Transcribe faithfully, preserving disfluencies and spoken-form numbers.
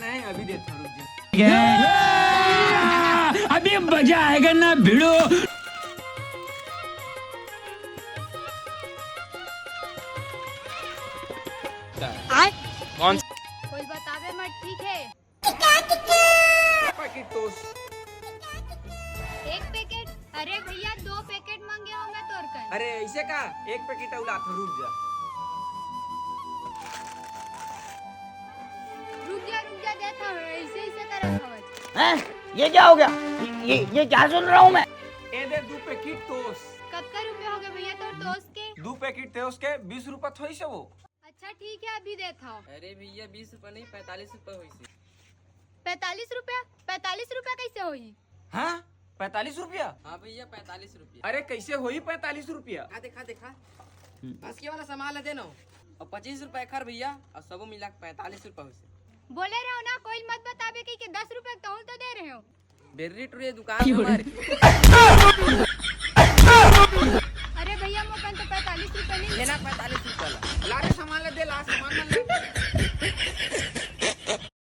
नहीं, अभी देता हूँ, रुक जा। अभी मजा आएगा ना भिड़ो। कौन? कोई बतावे मत, ठीक है? Packet toast. एक पैकेट? अरे भैया, दो पैकेट मांगे हो मैं तोर कर। अरे ऐसे का? एक पैकेट अउ लात हूँ, रुक जा। रुक जा, रुक जा, देता हूँ, ऐसे, ऐसे करत हवत। हैं? ये क्या हो गया? ये, ये, ये क्या सुन रहा हूँ मैं? ए दे दू पैकेट टोस्ट। कतका रुपया हो गए भैया तोर टोस्ट के? दू पैकेट टोस्ट के बीस रुपया थोड़ी से वो। अच्छा ठीक है, अभी देता हूँ। अरे भैया, बीस रुपया नहीं, पैंतालीस रुपया होइसे। पैंतालीस रुपया? पैंतालीस रुपया कैसे होई? हाँ, पैंतालीस रुपया? हाँ भैया, पैंतालीस रुपया। अरे कैसे होई पैंतालीस रुपया? आ देखा, देखा, हम्म। भसके वाला सामान ला देना हो। और पच्चीस रुपया एखर भैया, और सबो मिला के पैंतालीस रुपया होइसे। बोले रहो ना, कोई मत बतावे कहिके दस रुपया तौल तो दे रहे हो। बेर्री टुरी दुकान हमारे। अरे भैया, मोकन तो पैंतालीस रुपया नहीं। लेना पैंतालीस रुपया ला। ला रे सामान ला दे, ला सामान ला ले।